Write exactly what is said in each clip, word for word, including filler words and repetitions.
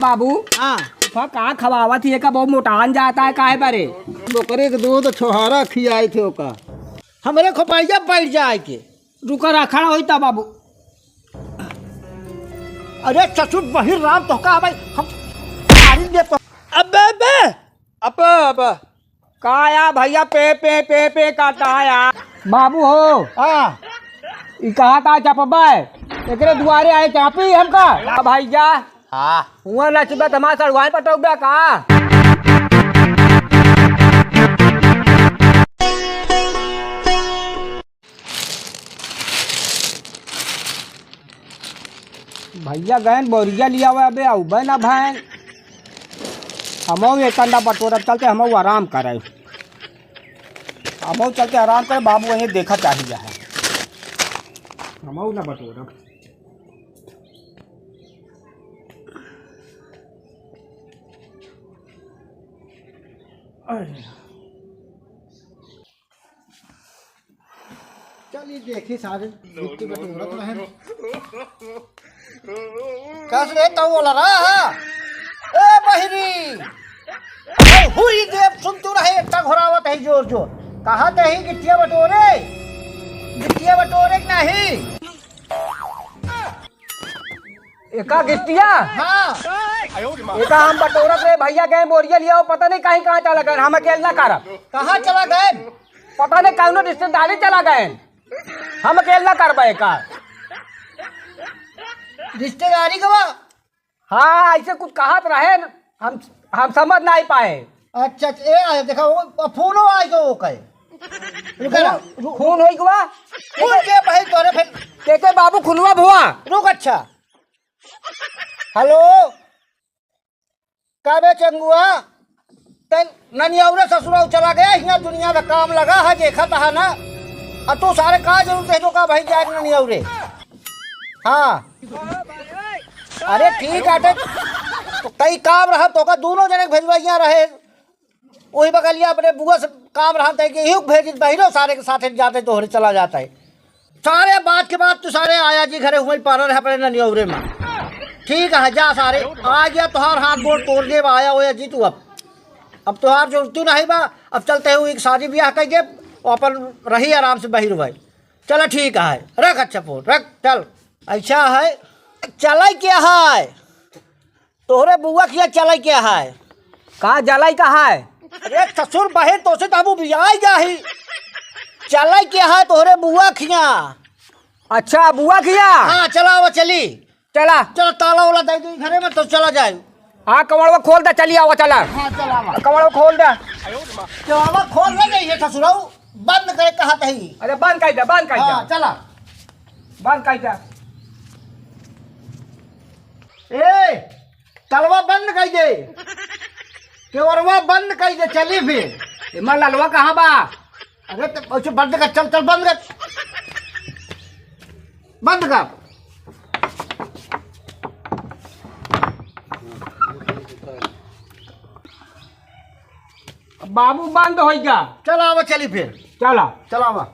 बाबू, हाँ। फा का खवावत ही, एका बहुत मोटान जाता है, काहे बरे? ओकरे के दूध छोहारा खियाए थे ओका। हमरे खोपड़िया बैठ जाए के। रुका, रखा होई ता बाबू। अरे ससुर बहिर राम, तोहका भाई हम मारी दे तो। अबे, अबे। अबे, अबे। का या भैया पे, पे, पे, पे करता है यार? बाबू हो। हाँ। ई कहा था चपबा है? एकरे दुआरे आए चापी हमका? हाँ भैया। हाँ। हुआ ना चुबा तमार सड़वाइन पटौबा का? भैया गएन बोरिया लियावे, अबे अउबे ना भएन। हमहू एक अंडा बटोरब, चलते हमहू आराम करे। हमहू चलते आराम करे, बाबू वहीं देखा चाहिए है। हमहू ना बटोरब। अरे। चल, ई देखी सारे गिट्टी बटोरत रहे। कस रे, तौ बोला रहा? ए बहिरी! ए हुई देव, सुन तू रहे, एकटा घोरावत है जोर जोर। कहा ते ही गिट्टिया बटोरे? गिट्टिया बटोरे कि नहीं? एका गिट्टिया? हाँ। एका हम बटोरत रहे, भैया गए बोरिया लिया, पता नहीं कहीं कहाँ चला गए, हम अकेले ना करब। कहाँ चला गए? पता नहीं कौनो रिश्तेदारी चला गए, हम अकेले ना करबे एका। रिश्तेदारी के बा? हाँ, ऐसे कुछ कहत रहे, हम, हम समझ नहीं पाए। अच्छा, अच्छा, ए, आ, देखा, वो फोनो आ गयो, वो कहे। रुका ना, फोन, रु-, फोन होई गवा? फोन के भाई तोरे फिर। के के बाबू खुनवा भुआ? रुक, अच्छा। हेलो, का बे चंगुआ? तै ननियौरे ससुरौ चला गया, हियाँ दुनिया का काम लगा है, देखत है ना। आ तू सारे का जरूरत है तो का भाई जाए ननियौरे? हाँ। अरे ठीक आटे, तो कई काम रहा तो का दोनों जने के भेजवाइया रहे। वही बगलिया अपने बुआ से काम रहा तै के इहू भेजित बहिरो सारे के साथे जाते तोहरे चला जाता है। सारे बात के बाद तू सारे आया जी घरे हुई पारा रहे अपने ननियौरे में। ठीक है, जा सारे, आ गया तोहार हाथ गोड़ तोड़ के आया होया जी तू अब। अब तोहार जरूरत नहीं बा, अब चलते हुए एक शादी ब्याह कर दे, अपन रही आराम से बहिर भाई। चला ठीक है, रख अच्छा फोन, रख, चल। अच्छा है, चला क्या है? तोहरे बुआ किया चला क्या है? का जलाई का है? अरे ससुर बहिर तो से तबू बियाई जाही। चला क्या है तोहरे बुआ किया? अच्छा, बुआ किया? हाँ, चला वो चली। चला। चला, ताला वाला दे दो घरे में तो चला जाए। हाँ, कमड़वा खोल दे, चली आवा, चला। हाँ, चला आवा। कमड़वा खोल दे। कमड़वा खोल ना जाइए ससुरऊ, बंद करे कहा तही। अरे बंद कर दे, बंद कर दे। हाँ, चला। बंद कर दे। ए, तलवा बंद कर दे। केवरवा बंद कर दे, चली फिर। एमा ललवा कहाँ बा? अरे तो उसे बंद कर, चल, चल, बंद कर। बंद कर। बाबू बंद हो जा। चल आवा, चली फिर। चला। चल आवा।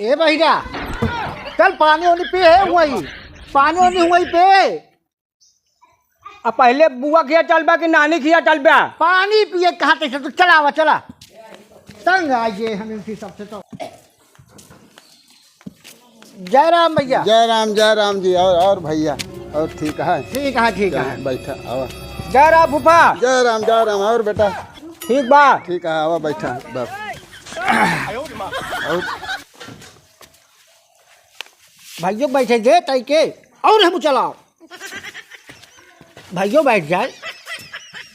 ए बहिरा, चल पानी ओनी पी है वही, पानी ओनी वही पे। अब पहले बुआ किया चलबा कि नानी किया चलबा? पानी पिए कहाँ तैसे तू चलावा, चला। तंग आ गए हम इनकी सबसे तो। जय राम भैया। जय राम, जय राम जी। और, और भैया, और ठीक है? ठीक है, ठीक है। बैठा, आवा। जय राम फूफा। जय राम, जय राम। और बेटा? ठीक बा। ठीक है, आवा, बैठा, बस। और भैया बैठे दे, तई के, और हम चलाओ। भाइयों बैठ जाए।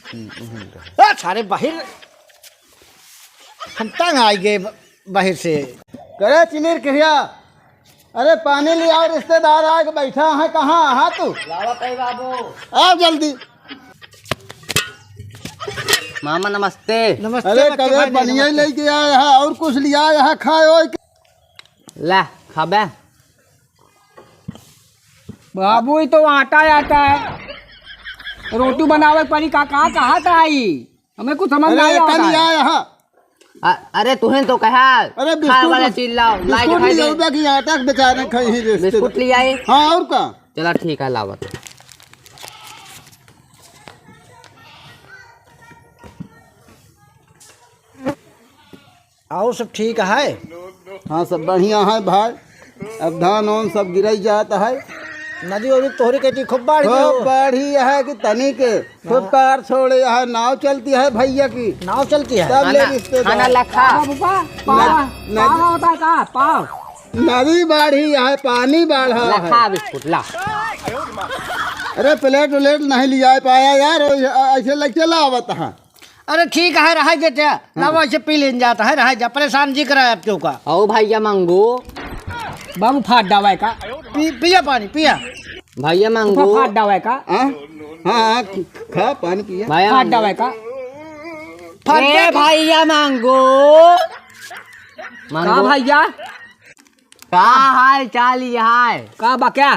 हम्म, हम्म। ए, सारे बाहिर, हम तंग आइ गए ब-, बाहिर से। करे चिनिर कहिया, अरे पानी ले आओ, रिश्तेदार आके बैठा है, कहाँ है तू? लावा कई बाबू। आओ जल्दी। मामा नमस्ते। नमस्ते अरे बच्चे कबे भाई, पनिया नमस्ते। लेके आया है और कुछ लिया है खाए ओए के? ला, खाबे। बाबू, ये तो आटा, आटा है। रोटी बनावे के पड़ी का, का कहा था आई? हमें कुछ समझ अरे, नहीं आवता कल है। आया है। अ-, अरे, तुहें तो कहा, अरे, खाए बिस्कुट, वाला चीज लाओ, लाइट बिस्कुट खाई ले दे। आउबे कि आटा के बेचारे खाई ही रिश्ते। बिस्कुट ले आए? हाँ, और का? चला, ठीक है, लावत। और सब ठीक है? हाँ, सब बढ़िया है भाई। अब धान वान सब गिराई जात है। नदी उदी तोहरी कहती खूब बाढ़ गई खूब हो। बाढ़ी है कि तनी के खूब हाँ। पार छोड़े है, नाव चलती है भैया की। नाव चलती है? तब ले खाना, रिश्तेदार। खाना लखा। पाव, पाव, पाव, नदी पाव होता है का? पाव। नदी बाढ़ी है, पानी बाढ़ा है। लखा बिस्कुट ला। अरे प्लेट व्लेट नहीं लिया पाया यार, ऐसे लेके चला आवत है। अरे ठीक है, रह देते हैं। हाँ। लावा, इसे पी लेन जाता है, रह जा, परेशान जी करा अब क्यों का। आओ भैया मांगू। बाबू फाट डावा है का? पी, पिया पानी, पिया। भैया मांगू। फाट डावा है का? हाँ? हाँ, हाँ, खा पानी पिया। भैया फाट मांगू। डावा है का? फाट ए डावा। भैया मांगू। का मांगू। भैया? का हाल चाल है? का बा क्या?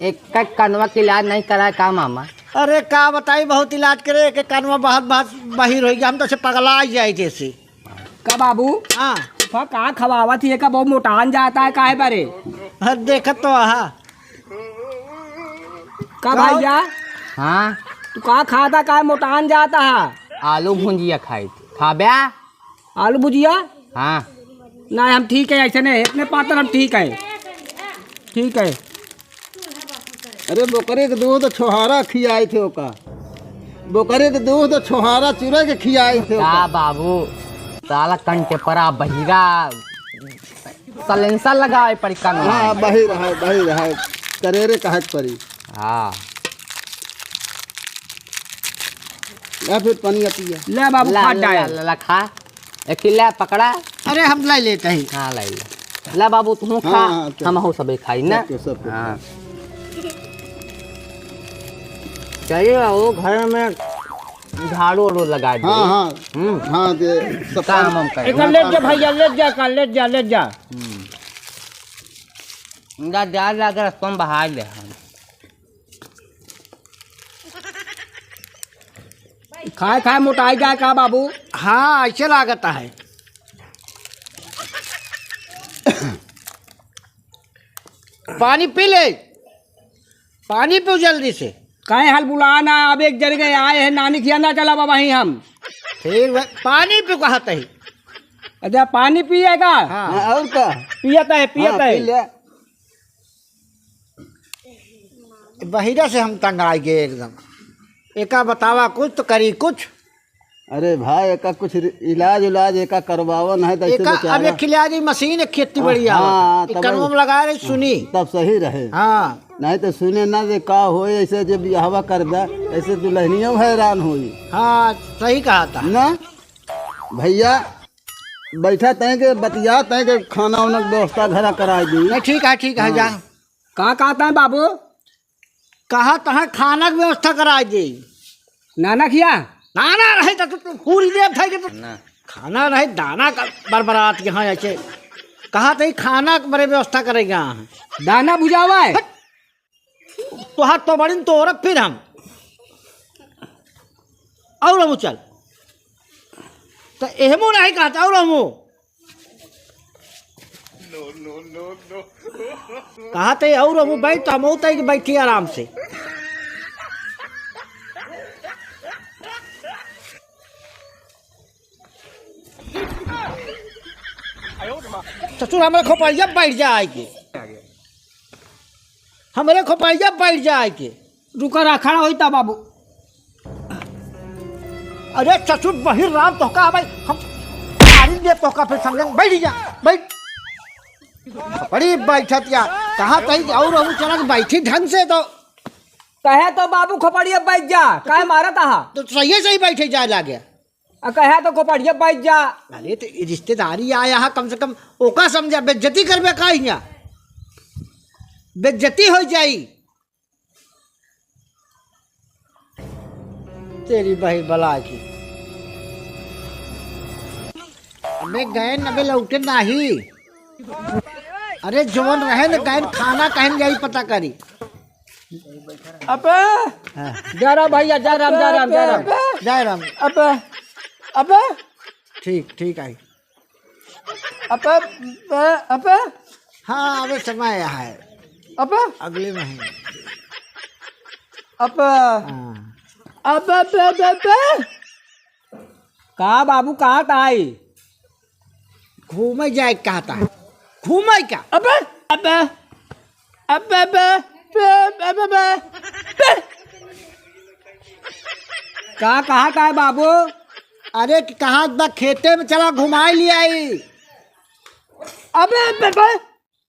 एक, एक कनवा के इलाज नहीं कराए का मामा? अरे का बताई, बहुत इलाज करे, एक कनवा बहुत, बहुत बहिर हो गया, हम तो से पगला ही जाए जैसे। का बाबू? हाँ। फा का खवावत ही का बहुत मोटान जाता है काहे बरे? हाँ, देखत तो आहा। का का? भैया? हाँ? तू का खाता काहे मोटान जाता है? आलू भुंजिया खाई थी। खाब्या? आलू भुजिया? हाँ। नहीं, हम ठीक है, ऐसे नहीं, इतने पातर हम ठीक है, ठीक है। अरे बोकरे के दूध छोहारा खियाई थे ओका, बोकरे के दूध छोहारा चुरा के खियाई थे का ओका। बाबू, साला कंटेपरा बहिरा, सलेंसर लगावे पड़ी कान में। हाँ, बहिर है, बहिर है, करेरे कहे के पड़ी। हाँ। ला फिर पनिया पिया। ले बाबू, ला, फाट ला, डाल। ला, ला, खा। एक किला पकड़ा। अरे, हम लाई लेते हैं। हाँ, लाई ले। ला बाबू, तू खा, हाँ, हाँ, चल। हम हो सबे खाई ना। सबके, सबके। हाँ। चलिए, वो घर में झाड़ू वाड़ू लगा दे। हाँ, हाँ। हम्म। हाँ, दे, सब काम काम हम करें। एक ले जा भैया, ले जा का, ले जा, ले जा। हम्म। जा, जा, जा, जा, तुम बहा ले हम। खाए खाए मोटाई जाए का बाबू? हाँ, ऐसे लागत है। पानी पी ले, पानी पी जल्दी से। काहे हाल बुला ना, अब एक जन के आए हैं, नानी खिया ना चला बाबा ही हम। फिर वह पानी पी कहत है। अच्छा, पानी पिएगा? हाँ। हाँ, और का? पियत है, पियत हाँ, है। पी ले। बहिरा से हम तंग आ गए एकदम। एका बतावा कुछ तो करी कुछ। अरे भाई, एका कुछ इलाज उलाज एका करवावा, नहीं तो ऐसे एका बेचारा अब एक इलाज मशीन है खेती हाँ, बढ़िया हाँ, वाला। तब एक कनवा में लगा रही सुनी। तब सही रहे। हाँ। नहीं तो सुने ना जे का होए, ऐसे जब बियाहवा कर दे, ऐसे दुल्हनिया हैरान होई। हाँ, सही कहा था। ना भैया, बैठा तय के बतिया तय के खाना उना के व्यवस्था घरा कराई दी। नहीं, ठीक है, ठीक है, हाँ। जा। का कहता है बाबू? कहा तहाँ खाना के व्यवस्था कराई दी। नाना खिया? नाना रहे तो तू पूरी देर था कि तू ना। खाना रहे, दाना का बरबरात यहाँ ऐसे। कहा तही खाना के बरे व्यवस्था करेगा। दाना बुझावा है? हट। तोहार तो बड़िन तोरब फिर हम। और हमू चल। तो एहमू नहीं कहता, और हमू। कहते और हमू बैठ, तो हमू तय कि बैठी आराम से। ससुर हमरे खोपड़िया बैठ जा आइके। हमरे खोपड़िया बैठ जा आइके। रुका रहा, खड़ा होई ता बाबू। अरे ससुर बहिर राम तोहका भाई, हम मारी दे तोहका फिर समझन, बैठ जा, बैठ। बड़ी बैठत या, कहा तही और हम चला के बैठी ढंग से तो। कहे तो बाबू खोपड़िया बैठ जा, काहे मारत आहा? तो सही सही बैठे जाए लागे। आ कहे तो खोपड़िया बैठ जा। अरे तो ई रिश्तेदारी आया है, कम से कम ओका समझा, बेइज्जती करबे का हियां? बेइज्जती हो जाई। तेरी बहिर बला की। अबे गए न, अबे लौटे नाही। अरे जवन रहे न गए न, खाना कहन जाई पता करी। अबे। हाँ। जय राम भैया, जय राम, जय राम, जय राम। अबे, अबे। जय राम। अबे, अबे। ठीक, ठीक आई। अबे, अबे, अबे। हाँ, अबे समय है। अबे। अगले महीने। अबे। हाँ। अबे, अबे, अबे, अबे। का बाबू, कहाँ त आई? घूमे जाए कहत है। घूमे का? अबे, अबे, अबे, अबे, अबे, अबे, अबे। का कहत है बाबू? अरे, कि कहत बा खेते में चला घुमाई लियाई। अबे, अबे, अबे।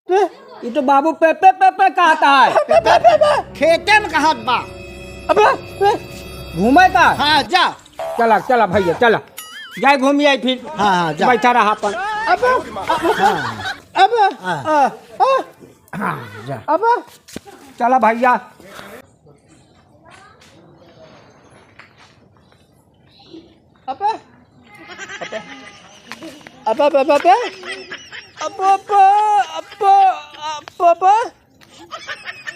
पे, ई तो बाबू पे, पे, पे, पे कहत है। पे, पे, पे, पे। खेते में कहत बा। अबे, पे। घूमे का? हाँ, जा। चला, चला भैया, चला। जाए घूमी आई फिर। हाँ, हाँ, जा। बैठा रहा अपन। अबे, अबे, हाँ। अबे, हाँ। आ, आ। हाँ, जा। अबे। चला भैया। अबे। अबे। अबे, अबे, अबे, अबे। अबे, अबे, अबे, अबे, अबे।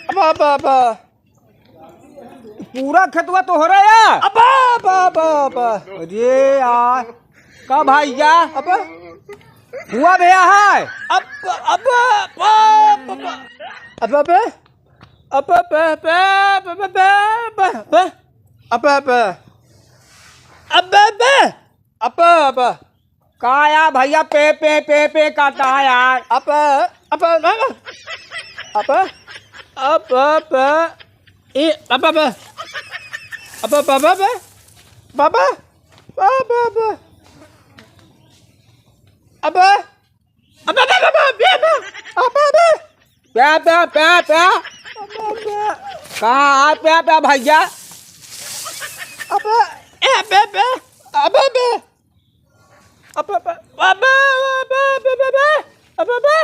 अबे, अबे, अबे। पूरा खेतवा तोहरे या? अबे, अबे, अबे, अबे। अरे यार, का भैया? अबे। हुआ भैया है? अबे, अबे, अबे, अबे, अबे। अबे, अबे, अबे। अबे, अबे। अबे, अबे। अबे, अबे। का या भैया पे, पे, पे, पे करता है यार? अबे, अबे, ना, ना। अबे, अबे, अबे। ए, अबे, अबे। अबे, अबे, अबे, अबे। बाबा। बाबा, अबे। अबे। अबे, अबे, अबे, अबे, अबे, अबे, अबे। प्या, प्या, प्या, प्या। अबे, अबे। कहाँ आ प्या, प्या भैया? अबे, ए, अबे, अबे, अबे, अबे। अबे, अबे, अबे, अबे, अबे, अबे, अबे, अबे,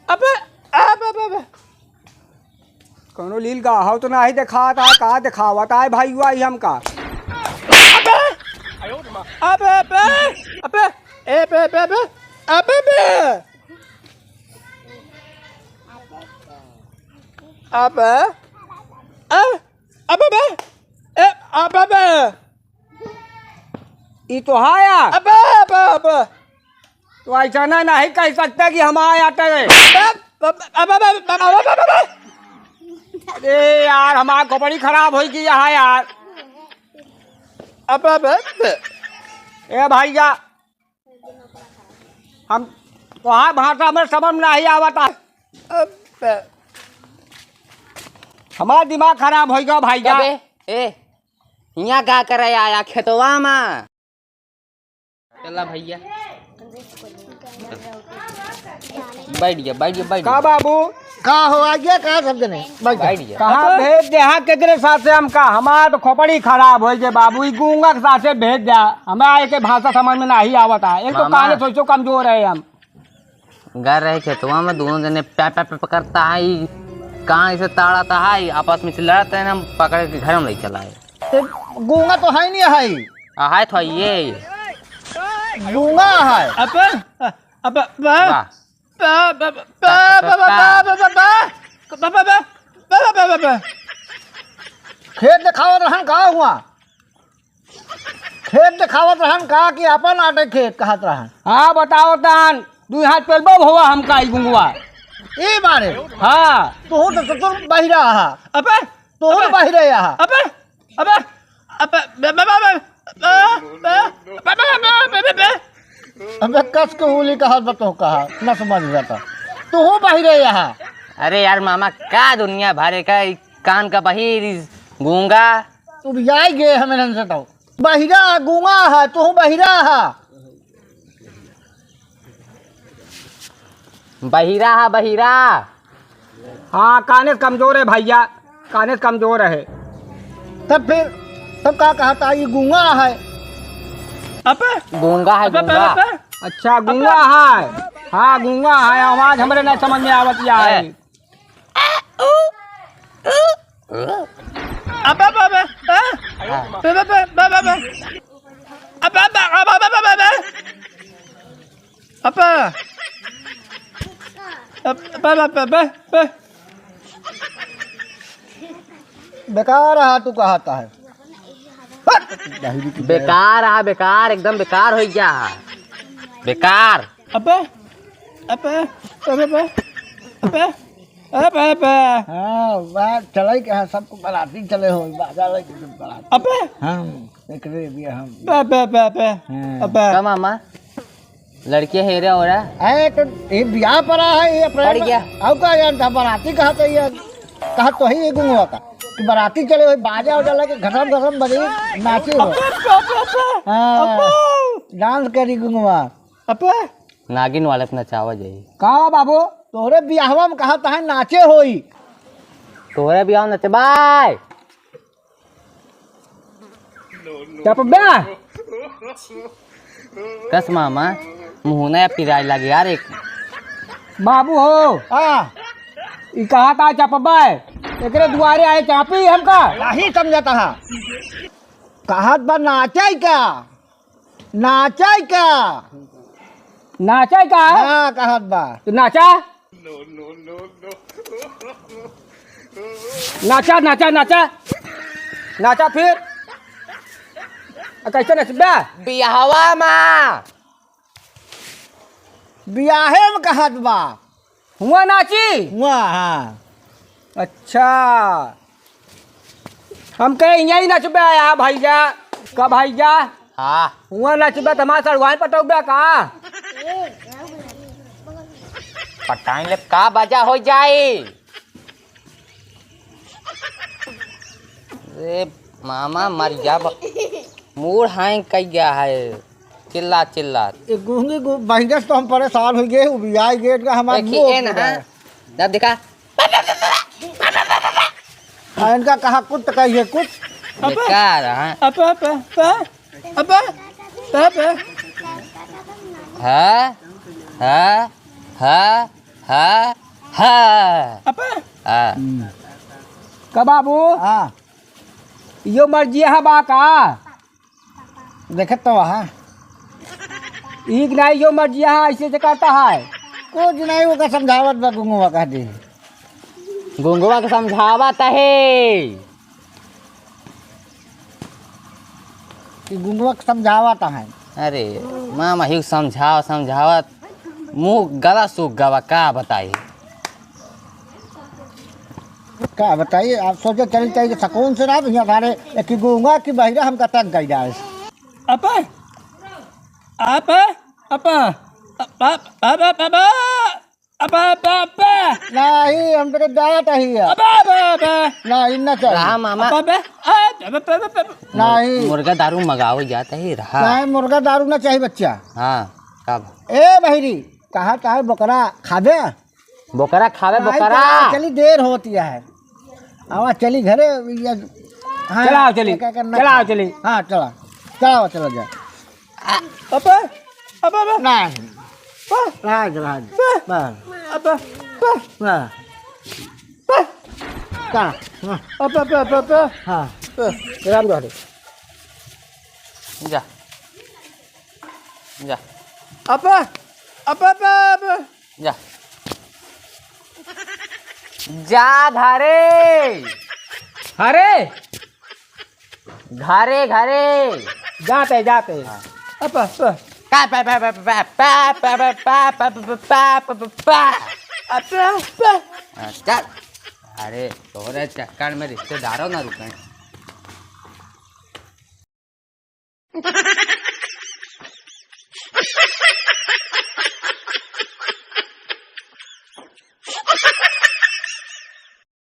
अबे, अबे, अबे, अबे। कौनो लील गाहव तो नाही देखात है, का देखावत है भाई हुआ ही हमका? अबे! अबे, अबे! अबे! ए, बे, बे, बे! अबे, बे! अबे! अ-, अबे, बे! ए, अबे, बे! ई तो है यार। अबे, अबे, अबे। तो ऐसा ना, नहीं कह सकते कि हम आए आते हैं। अबे, अबे, अबे। अरे यार, हमार खोपड़ी खराब होइ गई है यार। अबे, अबे, अबे। ए भैया, हम तोहार भाषा में समझ नहीं आवता। अबे। हमार दिमाग खराब होइ गया भैया। अबे, ए, हियाँ का करे आया खेतवा में? चला भैया। बैठ जा, बैठ जा, बैठ जा। का बाबू? का हो, आ गया का सब जने? बैठ जा। बैठ जा। कहाँ भेज दे, हाँ, केकरे साथे हम का? हमार तो खोपड़ी खराब होइ गए बाबू, ई गूंगा के साथे भेज दे। हमें आए के भाषा समझ में नहीं आवत है। एक तो मामा। काने सोचो कमजोर है हम। गर रहे खेतवा में, दोनों जने प्या, प्या, प्या, प्या करता है, ई कान इसे ताड़ाता है, आपस में से लड़ते हैं, हम पकड़ के घर में ले चला आए। ते गूंगा तो है नहीं है। आ, है तो ये। गूंगा है। अबे, अबे, अबे। वाह। बा, बा, बा, बा, बा, बा, बा, बा, बा, बा। खेत देखावत रहन का हुआ? खेत देखावत रहन का कि अपन आटे खेत कहत रहन? हाँ, बताओ तान, दुई हाथ पेलबो भवा हमका ई गुंगवा। ई बारे? हाँ। तू तो ससुर बहिरा हा। अबे, तू अबे, बहिरे हा। अबे, अबे, अबे, बे, बे, बे, बे। अबे कस के उली कहत बा तो कहा, न समझ जाता। तू बहिरे हा। अरे यार मामा, का दुनिया भरे का, ई कान का बहिर, ई गूंगा। तू भी आई गए हमें नन से तो। बहिरा गूंगा है, तू बहिरा है। बहिरा है, बहिरा। हाँ, काने से कमजोर है भैया, काने से कमजोर है। तब फिर, तब का कहता, ये गूंगा है? अबे। गूंगा है, अबे, अबे, गूंगा। अबे। अच्छा, गूंगा है। हाँ, गूंगा है, आवाज हमरे ना समझ में आवत या है। ए। अबे, अबे, अबे, हाँ। अबे, अबे, अबे, अबे। अबे, अबे, अबे, अबे, अबे, अबे। अबे। अबे, अबे, अबे, अबे, अबे। बेकार हा तू कहत है। हट! बहिरी की बेकार हा, बेकार, एकदम बेकार होइ गया हा। बेकार। अबे, अबे, अबे, अबे, अबे, अबे, अबे। हाँ, बात चलाई के हाँ, सबको बराती चले हो, बाजा लेके सब बराती। अबे। हाँ, एकरे भी हम। बे, बे, बे, बे। हाँ। अबे। का मामा? लड़के हेरे हो रहा? अरे, तो ये ब्याह पड़ा है, ये अप्रैल पड़ में। गया। अउ का जानता, बराती कहा तो ये, कहा तो है ये गुंगवा का, कि बराती चले हो, बाजा उजा लेके घसम घसम बजी, नाची हो। अबे, अबे, अबे। हाँ, अबे। डांस करी गुंगवा। अबे। नागिन वाला से नचावा जाई। का बाबू? तोहरे बियाहवा में कहा तहां नाचे होई। तोहरे बियाह में नचबाय। चपबा। कस मामा, मुहना या पिराए लागे यार एक। बाबू हो। हाँ। ई कहा था चपबा है। एकरे दुआरे आए चापी हमका। नहीं समझता हा। कहत बा नाचे का? नाचे का? नाचे का? हाँ, कहत बा। तो नाचा। नाचा, नाचा, नाचा। नाचा फिर। आ, कैसे नचबा? बियाहवा मा। बियाहे में कहत बा। हुआ नाची? हुआ, हाँ। अच्छा। हम कहे, "इहाँ ही नचबे आया भैया, का भैया?" हाँ। हुआ नचबे, तमार सड़ुआइन पटौबे का? पटाइन ले, का बजा हो जाई? रे मामा, मर जा ब-, मूड हैंग कइ गया है, चिल्ला चिल्ला। ए, गूंगी गू-, बहिंगस तो हम परेशान होइ गए, उबियाई गए, इनका हमार देखी, मुंह ए ना, पूरा। जब देखा। आ, इनका कहा कुछ तो कहिए कुछ। बेकार, हाँ। अबे, अबे, अबे, अबे, अबे। हाँ, हाँ, हाँ, हाँ, हाँ। अबे। हाँ। हम्म। का बाबू? हाँ। यो मर्जी है बा का? देखत तो वहाँ। ई के नाई जो मर्जी यहाँ ऐसे से करता है। कुछ नहीं, ओका समझावत बा, गुंगवा कह दे। गुंगवा के समझावत है। कि गुंगवा के समझावत है। अरे, मामा ही समझाव, समझावत, मुंह गला सूख गवा, का बताई? का बताई, आप सोचे चली चाहिए कि सुकून से रह, यहाँ सारे एक ही गूंगा की बहिरा हमका तंग कर जाए। अबे, अबे, अबे, अबे, अबे, अबे, अबे, अबे, अबे। नहीं, हम तो जात ही है। अबे, अबे, अबे। नहीं, ना चाहिए। रहा मामा। अबे, अबे, अबे, अबे, अबे। नहीं। मुर्गा दारू मंगाओ जाता ही रहा। नहीं, मुर्गा दारू ना चाहिए बच्चा। हाँ, कब? ए बहिरी, कहा चाहे बोकरा खाबे? बोकरा खावे, नहीं, बोकरा। चला, चली, देर होती है। आवा, चली घरे, ये, हाँ, चलाओ, चली। क्या, क्या करना चलाओ, था? चली। हाँ, चला। चलाओ, चला जा। अबे, अबे, अबे। नहीं। बा। राज, राज। बा। बा। अबे, बा। बा। बा। चला। हाँ। अबे, अबे, अबे, अबे। हाँ। बा। राम धरे। जा। जा। अबे, अबे, अबे, अबे। जा। जा घरे। घरे? घरे, घरे। जाते, जाते। हाँ। अप, अप। पा, पा, पा। अप, अप। हाँ, चल। अरे, तोरे चक्कर में रिश्तेदारों ना रुके।